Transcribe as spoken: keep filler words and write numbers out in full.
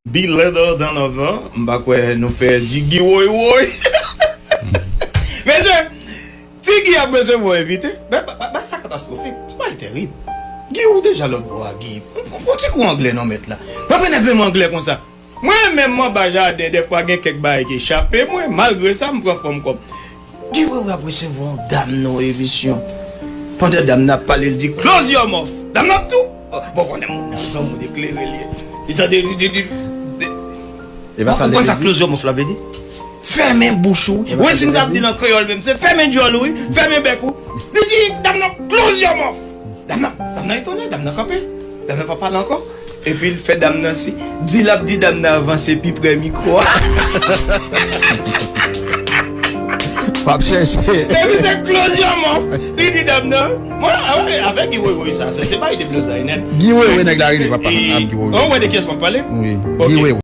Be Leather Donovan, m pa kwè nou fè di Guy woy woy. Mesye, ti Guy ap resevwa yon envite. Ba, ba, ba sa katastwofik. Sa bagay terib. Guy, ou deja lòt bò a, Guy. Yon ti kou anglè non, mèt la. Nan fè nèg renmen anglè konsa. Mwen menm, m anba jaden, dèfwa gen kèk bagay ki chape mwen. Malgre sa, m pran fòm kòm. Guy Wewe ap resevwa yon dam nan yon emisyon. Pandan dam nan ap pale, l di, "Close your mouth." Dam nan ap tou. Bon, konnen moun nan, se yon moun eklere li ye. Li tande, li di, li, li, E pa sa ou l konn te sa di? Close your mouth la vle di? Fèmen bouch ou. E pa Wen sa si m l t ap te di di? Nan kreyòl menm, se fèmen djòl ou, wi. Fèmen bèk ou. Li di, dam nan, "Close your mouth." Dam nan, dam nan etone, dam nan kanpe. Dam nan pa pale ankò. Epi l fè dam nan si. Di l ap di dam nan avanse pi pre mikwo a. W ap chèche. Epi se "Close your mouth." Li di dam nan. Mwen, a, wi, avèk Guy Wewe sa, se, se pa ide blozay nèt. Guy Wewe, nèg la rele papa. E, Ap Guy Wewe. Ou wè de kiyès m ap pale? Wi, Ok. Guy Wewe.